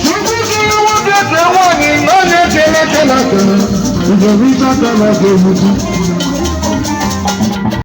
Chukwu kere nwoke kee nwaanyị na onye kere aka na aka. Njem ije aka na aka egbutu.